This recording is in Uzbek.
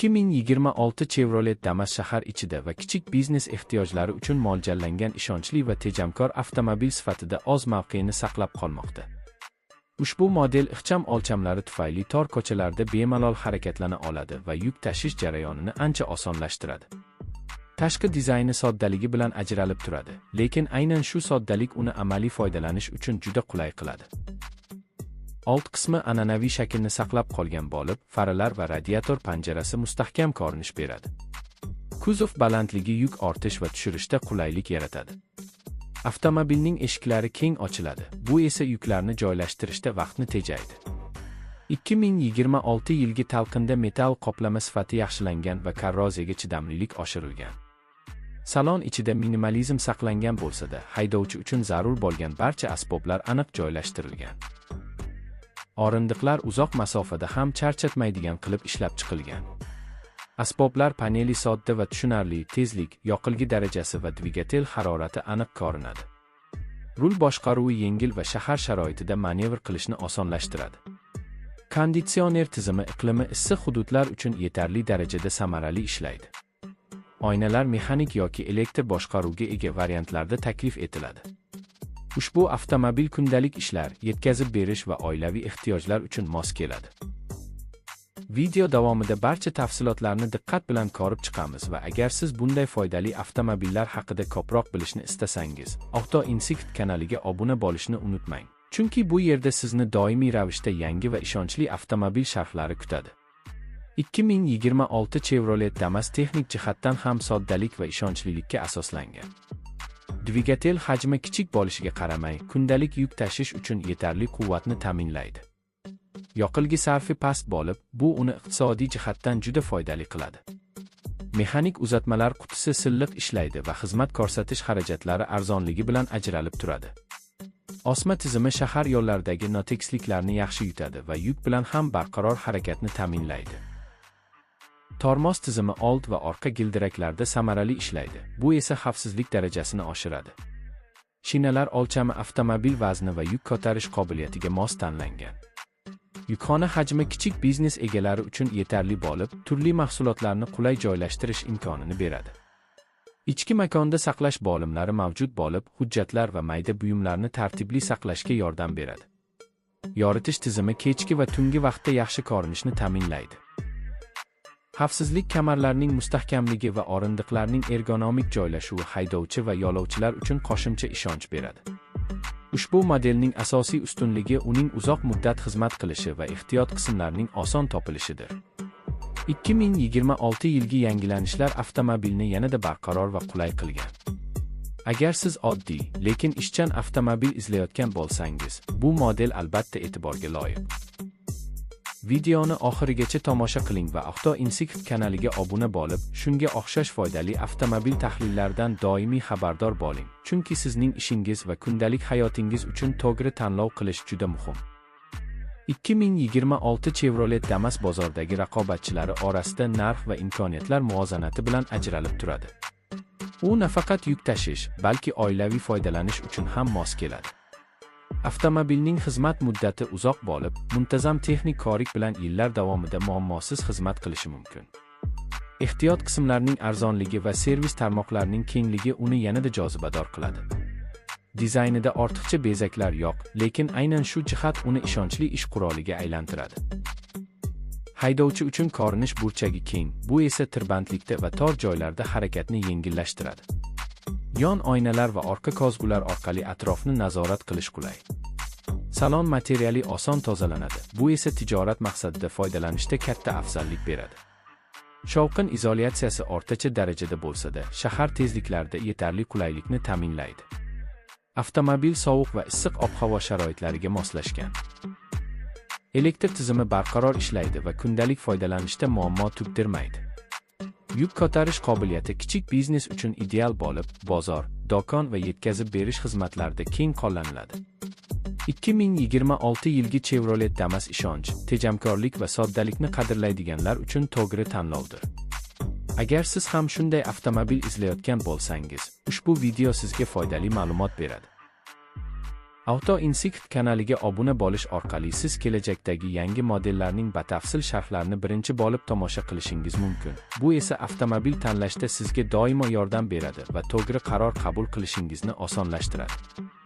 2026 Chevrolet Damas shahar ichida va kichik biznes ehtiyojlari uchun mo'ljallangan ishonchli va tejamkor avtomobil sifatida o'z mavqeini saqlab qolmoqda. Ushbu model ixcham o'lchamlari tufayli tor ko'chalarda bemalol harakatlana oladi va yuk tashish jarayonini ancha osonlashtiradi. Tashqi dizayni soddaligi bilan ajralib turadi, lekin aynan shu soddalik uni amaliy foydalanish uchun juda qulay qiladi. Old qismi an'anaviy shaklni saqlab qolgan bo'lib, faralar va radiator panjarasi mustahkam ko'rinish beradi. Kuzov balandligi yuk ortish va tushirishda qulaylik yaratadi. Avtomobilning eshiklari keng ochiladi, bu esa yuklarni joylashtirishda vaqtni tejaydi. 2026 yilgi talqinda metall qoplama sifati yaxshilangan va korroziyaga chidamlilik oshirilgan. Salon ichida minimalizm saqlangan bo'lsa-da, haydovchi uchun zarur bo'lgan barcha asboblar aniq joylashtirilgan. O'rindiqlar uzoq masofada ham charchatmaydigan qilib ishlab chiqilgan. Asboblar paneli sodda va tushunarli, tezlik, yoqilgi darajasi va dvigatel harorati aniq ko'rinadi. Rul boshqaruvi yengil va shahar sharoitida manevr qilishni osonlashtiradi. Konditsioner tizimi iqlimi issiq hududlar uchun yetarli darajada samarali ishlaydi. Oynalar mexanik yoki elektr boshqaruvga ega variantlarda taklif etiladi. Ushbu avtomobil kundalik ishlar, yetkazib berish va oilaviy ehtiyojlar uchun mos keladi. Video davomida barcha tafsilotlarni diqqat bilan ko'rib chiqamiz va agar siz bunday foydali avtomobillar haqida ko'proq bilishni istasangiz, Auto Insight kanaliga obuna bo'lishni unutmang. Chunki bu yerda sizni doimiy ravishda yangi va ishonchli avtomobil sharhlari kutadi. 2026 Chevrolet Damas texnik jihatdan ham soddalik va ishonchlilikka asoslangan. Dvigatel hajmi kichik bo'lishiga qaramay, kundalik yuk tashish uchun yetarli quvvatni ta'minlaydi. Yoqilgi sarfi past bo'lib, bu uni iqtisodiy jihatdan juda foydali qiladi. Mexanik uzatmalar qutisi silliq ishlaydi va xizmat ko'rsatish xarajatlari arzonligi bilan ajralib turadi. Osma tizimi shahar yo'llaridagi notekisliklarni yaxshi yutadi va yuk bilan ham barqaror harakatni ta'minlaydi. Tormoz tizimi old va orqa gildiraklarda samarali ishlaydi. Bu esa xavfsizlik darajasini oshiradi. Shinalar o'lchami avtomobil vazni va yuk ko'tarish qobiliyatiga mos tanlangan. Yukxona hajmi kichik biznes egalari uchun yetarli bo'lib, turli mahsulotlarni qulay joylashtirish imkonini beradi. Ichki makonda saqlash bo'limlari mavjud bo'lib, hujjatlar va mayda buyumlarni tartibli saqlashga yordam beradi. Yoritish tizimi kechki va tungi vaqtda yaxshi ko'rinishni ta'minlaydi. Xavfsizlik kamarlarining mustahkamligi va o'rindiqlarning ergonomik joylashuvi haydovchi va yo'lovchilar uchun qo'shimcha ishonch beradi. Ushbu modelning asosiy ustunligi uning uzoq muddat xizmat qilishi va ehtiyot qismlarining oson topilishidir. 2026 yilgi yangilanishlar avtomobilni yanada barqaror va qulay qilgan. Agar siz oddiy, lekin ishchan avtomobil izlayotgan bo'lsangiz, bu model albatta e'tiborga loyiq. Videoni oxirigacha tomosha qiling va Auto Insight kanaliga obuna bo'lib, shunga o'xshash foydali avtomobil tahlillaridan doimiy xabardor bo'ling. Chunki sizning ishingiz va kundalik hayotingiz uchun to'g'ri tanlov qilish juda muhim. 2026 Chevrolet Damas bozordagi raqobatchilari orasida narx va imkoniyatlar muvozanati bilan ajralib turadi. U nafaqat yuk tashish, balki oilaviy foydalanish uchun ham mos keladi. Avtomobilning xizmat muddati uzoq bo'lib, muntazam texnik ko'rik bilan yillar davomida muammosiz xizmat qilishi mumkin. Ehtiyot qismlarining arzonligi va servis tarmoqlarining kengligi uni yanada jozibador qiladi. Dizaynida ortiqcha bezaklar yo'q, lekin aynan shu jihat uni ishonchli ish quroliga aylantiradi. Haydovchi uchun ko'rinish burchagi keng, bu esa tirbandlikda va tor joylarda harakatni yengillashtiradi. Yon oynalar va orqa ko'zgular orqali atrofni nazorat qilish qulay. Salon materiali oson tozalanadi. Bu esa tijorat maqsadida foydalanishda katta afzallik beradi. Shovqin izolyatsiyasi o'rtacha darajada bo'lsa-da, shahar tezliklarida yetarli qulaylikni ta'minlaydi. Avtomobil sovuq va issiq ob-havo sharoitlariga moslashgan. Elektr tizimi barqaror ishlaydi va kundalik foydalanishda muammo tug'dirmaydi. Yuk ko'tarish qobiliyati kichik biznes uchun ideal bo'lib, bozor, do'kon va yetkazib berish xizmatlarida keng qo'llaniladi. 2026 yilgi Chevrolet Damas ishonch, tejamkorlik va soddalikni qadrlaydiganlar uchun to'g'ri tanlovdir. Agar siz ham shunday avtomobil izlayotgan bo'lsangiz, ushbu video sizga foydali ma'lumot beradi. Auto Insight kanaliga obuna bo'lish orqali siz kelajakdagi yangi modellarning batafsil sharhlarini birinchi bo'lib tomosha qilishingiz mumkin. Bu esa avtomobil tanlashda sizga doimo yordam beradi va to'g'ri qaror qabul qilishingizni osonlashtiradi.